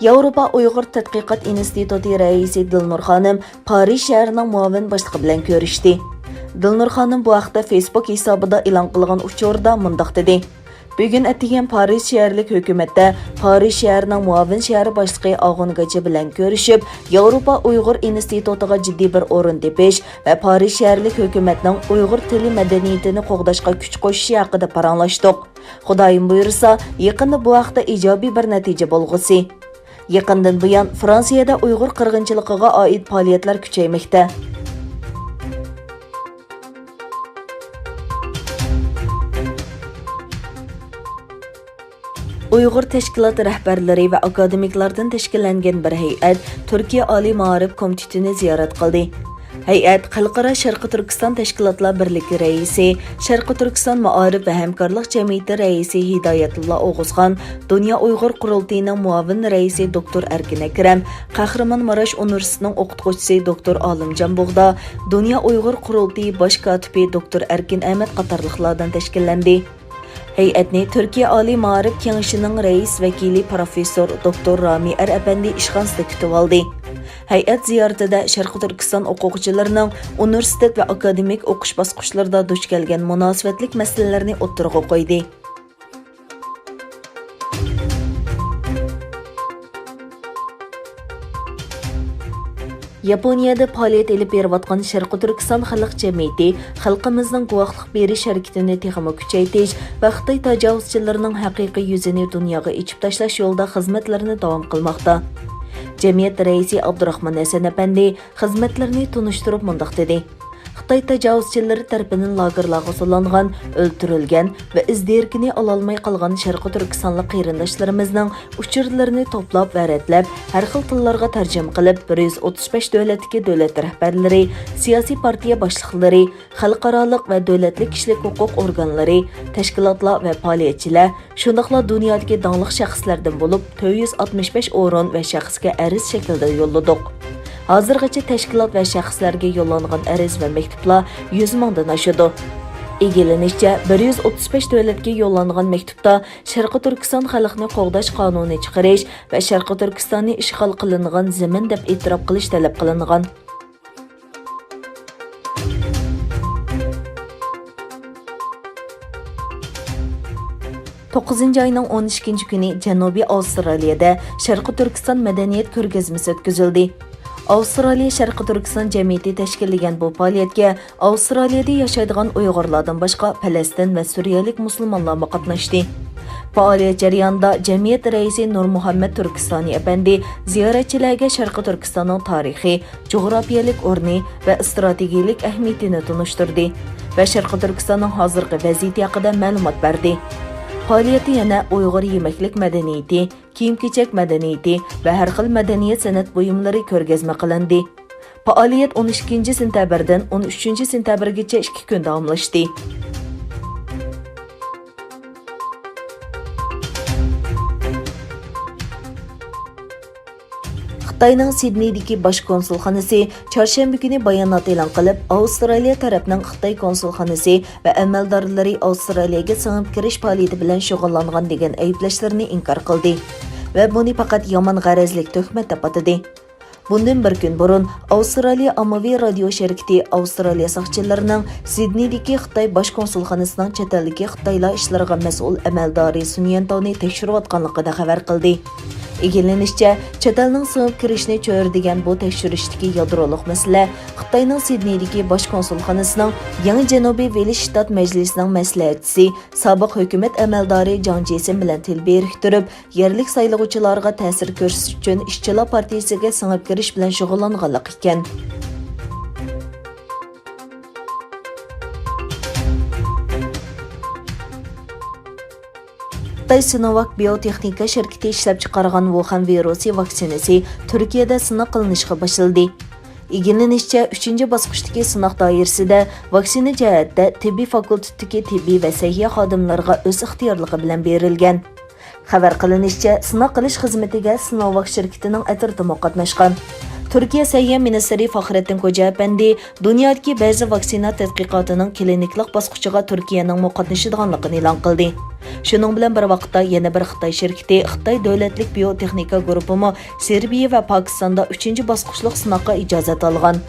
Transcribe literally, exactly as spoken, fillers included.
ياۋروپا ئۇيغۇر تەتقىقات ئىنستىتۇتى رەئىسى دىلنۇر خانىم پارىژ شەھىرىنىڭ مۇئاۋىن باشلىقى بىلەن كۆرۈشتى. دىلنۇر خانىم بۇ ھەقتە فېيسبۇك ھېسابىدا ئېلان قىلغان ئۇچۇردا مۇنداق دېدى: بۈگۈن ئەتىگەن پارىژ شەھەرلىك ھۆكۈمەتتە پارىژ شەھىرىنىڭ مۇئاۋىن شەھەر باشلىقى ئاغۇن گاچى بىلەن كۆرۈشۈپ، ياۋروپا ئۇيغۇر ئىنستىتۇتىغا جىددىي بىر ئورۇن تېپىش ۋە پارىژ شەھەرلىك ھۆكۈمەتنىڭ ئۇيغۇر تىلى مەدەنىيىتىنى قوغداشقا كۈچ قوشۇشى ھەققىدە پاراڭلاشتۇق. خۇدايىم بۇيرۇسا، يېقىندا بۇ ھەقتە ئىجابىي بىر نەتىجە بولغۇسى. يېقىندىن بۇيان، فرانسىيەدە ئۇيغۇر قىرغىنچىلىقىغا ئائىت پائالىيەتلەر كۈچەيمەكتە. ئۇيغۇر تەشكىلات رەھبەرلىرى ۋە ئاكادېمىكلاردىن تەشكىللەنگەن بىر ھەيئەت تۈركىيە ئالىي مائارىپ كومىتېتىنى زىيارەت قىلدى. ھەيئەت خەلقئارا شەرقىي تۈركىستان تەشكىلاتلار بىرلىكى رەئىسى، شەرقىي تۈركىستان مائارىپ ۋە ھەمكارلىق جەمئىيىتى رەئىسى ھىدايەتۇللا ئوغۇزخان، دۇنيا ئۇيغۇر قۇرۇلتىيىنىڭ مۇئاۋىن رەئىسى دوكتور ئەركىن ئەكرەم، قەھرىمانماراش ئۇنىۋېرسىتېتىنىڭ ئوقۇتقۇچىسى دوكتور ئالىمجان بۇغدا، دۇنيا ئۇيغۇر قۇرۇلتىيى باش كاتىپى دوكتور ئەركىن ئەمەت قاتارلىقلاردىن تەشكىللەندى. ھەيئەتنى تۈركىيە ئالىي مائارىپ كېڭىشىنىڭ رەئىس ۋەكىلى پروفېسسور دوكتور رامى ئەر ئەپەندى ئىشخانىسىدا كۈتۈۋالدى. ھەيئەت زىيارىتىدە شەرقىي تۈركىستان ئوقۇغۇچىلىرىنىڭ ئۇنىۋېرسىتېت ۋە ئاكادېمىك ئوقۇش باسقۇچلىرىدا دۇچ كەلگەن مۇناسىۋەتلىك مەسىلىلەرنى ئوتتۇرىغا قويدى. ياپونىيەدە پائالىيەت ئېلىپ بېرىۋاتقان شەرقىي تۈركىستان خەلق جەمئىيىتى خەلقىمىزنىڭ گۇۋاھلىق بېرىش ھەرىكىتىنى تېخىمۇ كۈچەيتىش ۋە خىتاي تاجاۋۇزچىلىرىنىڭ ھەقىقىي يۈزىنى دۇنياغا ئېچىپ تاشلاش يولىدا خىزمەتلىرىنى داۋام قىلماقتا. جەمئىيەت رەئىسى ئابدۇراخمان ھەسەن ئەپەندى خىزمەتلىرىنى تونۇشتۇرۇپ مۇنداق دېدى: خىتاي تاجاۋۇزچىلىرى تەرىپىدىن لاگېرلارغا سولانغان، ئۆلتۈرۈلگەن ۋە ئىز دېرىكىنى ئالالماي قالغان شەرقىي تۈركىستانلىق قېرىنداشلىرىمىزنىڭ ئۇچۇرلىرىنى توپلاپ ۋە رەتلەپ، ھەر خىل تىللارغا تەرجىمە قىلىپ، بىر يۈز ئوتتۇز بەش دۆلەتتىكى دۆلەت رەھبەرلىرى، سىياسىي پارتىيە باشلىقلىرى، خەلقئارالىق ۋە دۆلەتلىك كىشىلىك ھوقۇق ئورگانلىرى، تەشكىلاتلار ۋە پائالىيەتچىلەر، شۇنداقلا دۇنيادىكى داڭلىق شەخسلەردىن بولۇپ تۆت يۈز ئاتمىش بەش ئورۇن ۋە شەخسكە ئەرز شەكلىدە يوللىدۇق. ھازىرغىچە تەشكىلات ۋە شەخسلەرگە يوللانغان ئەرز ۋە مەكتۇپلار يۈز مىڭدىن ئاشىدۇ. ئىگىلىنىشىچە، بىر يۈز ئوتتۇز بەش دۆلەتكە يوللانغان مەكتۇپتا شەرقىي تۈركىستان خەلقنى قوغداش قانۇنى چىقىرىش ۋە شەرقىي تۈركىستاننى ئىشغال قىلىنغان زېمىن دەپ ئېتىراپ قىلىش تەلەپ قىلىنغان. توققۇزىنچى ئاينىڭ ئون ئىككىنچى كۈنى جەنۇبىي ئاۋسترالىيەدە شەرقىي تۈركىستان مەدەنىيەت كۆرگەزمىسى ئۆتكۈزۈلدى. ئاۋسترالىيە شەرقىي تۈركىستان جەمئىيىتى تەشكىللىگەن بۇ پائالىيەتكە ئاۋسترالىيەدە ياشايدىغان ئۇيغۇرلاردىن باشقا پەلەستىن ۋە سۈرىيەلىك مۇسۇلمانلارمۇ قاتناشتى. پائالىيەت جەريانىدا جەمئىيەت رەئىسى نۇرمۇھەممەت تۈركىستانى ئەپەندى زىيارەتچىلەرگە شەرقىي تۈركىستاننىڭ تارىخى، جۇغراپىيەلىك ئورنى ۋە ئىستراتېگىيەلىك ئەھمىيىتىنى تونۇشتۇردى ۋە شەرقىي تۈركىستاننىڭ ھازىرقى ۋەزىيىتى ھەققىدە مەلۇمات بەردى. پائالىيەتتە يەنە ئۇيغۇر يېمەكلىك مەدەنىيىتى، كىيىم-كېچەك مەدەنىيىتى ۋە ھەر خىل مەدەنىيەت سەنئەت بۇيۇملىرى كۆرگەزمە قىلىندى. پائالىيەت ئون ئىككىنچى سېنتەبىردىن ئون ئۈچىنچى سېنتەبىرگىچە ئىككى كۈن داۋاملاشتى. خىتاينىڭ سىدنېيدىكى باش كونسۇلخانىسى چارشەنبە كۈنى بايانات ئېلان قىلىپ، ئاۋسترالىيە تەرەپنىڭ خىتاي كونسۇلخانىسى ۋە ئەمەلدارلىرى ئاۋسترالىيەگە سىڭىپ كىرىش پائالىيىتى بىلەن شۇغۇللانغان دېگەن ئەيىبلەشلىرىنى ئىنكار قىلدى ۋە بۇنى پەقەت يامان غەرەزلىك تۆھمەت دەپ ئاتىدى. بۇندىن بىر كۈن بۇرۇن، ئاۋسترالىيە ئاممىۋى رادىيو شىركىتى ئاۋسترالىيە ساقچىلىرىنىڭ سىدنېيدىكى خىتاي باش كونسۇلخانىسىنىڭ چەت ئەلدىكى خىتايلار ئىشلىرىغا مەسئۇل ئەمەلدارى سۈن يەنتاۋنى تەكشۈرۈۋاتقانلىقىدا خەۋەر قىلدى. ئىگىلىنىشىچە، چەت ئەلنىڭ سىڭىپ كىرىشنى چۆرىدىگەن بۇ تەكشۈرۈشتىكى يادرولۇق مەسىلە خىتاينىڭ سىدنېيدىكى باش كونسۇلخانىسىنىڭ يېڭى جەنۇبىي ۋېلىس شتات مەجلىسىنىڭ مەسلىھەتچىسى، سابىق ھۆكۈمەت ئەمەلدارى جاڭ جيېسىن بىلەن تىل بىرىكتۈرۈپ، يەرلىك سايلىغۇچىلارغا تەسىر كۆرسىتىش ئۈچۈن ئىشچىلار پارتىيىسىگە سىڭىپ كىرىش بىلەن شۇغۇللانغانلىقى ئىكەن. خىتاي سىنوۋاك بىيوتېخنىكا شىركىتى ئىشلەپچىقارغان ۋۇخەن ۋىرۇسى ۋاكسىنىسى تۈركىيەدە سىناق قىلىنىشقا باشلىدى. ئىگىلىنىشىچە، ئۈچىنچى باسقۇچتىكى سىناق دائىرىسىدە ۋاكسىنا جەھەتتە تېببىي فاكۇلتېتتىكى تېببىي ۋە سەھىيە خادىملىرىغا ئۆز ئىختىيارلىقى بىلەن بېرىلگەن. خەۋەر قىلىنىشىچە، سىناق قىلىش خىزمىتىگە سىنوۋاك شىركىتىنىڭ ئەترىتىمۇ قاتناشقان. تۈركىيە سەھىيە مىنىستىرى فاخرەتتىن كوجا ئەپەندى دۇنيادىكى بەزى ۋاكسىنا تەتقىقاتىنىڭ كلىنىكلىق باسقۇچىغا تۈركىيەنىڭمۇ قاتنىشىدىغانلىقىنى ئېلان قىلدى. شۇنىڭ بىلەن بىر ۋاقىتتا، يەنە بىر خىتاي شىركىتى، خىتاي دۆلەتلىك بىيوتېخنىكا گۇرۇپپىمۇ سېربىيە ۋە پاكىستاندا ئۈچىنچى باسقۇچلۇق سىناققا ئىجازەت ئالغان.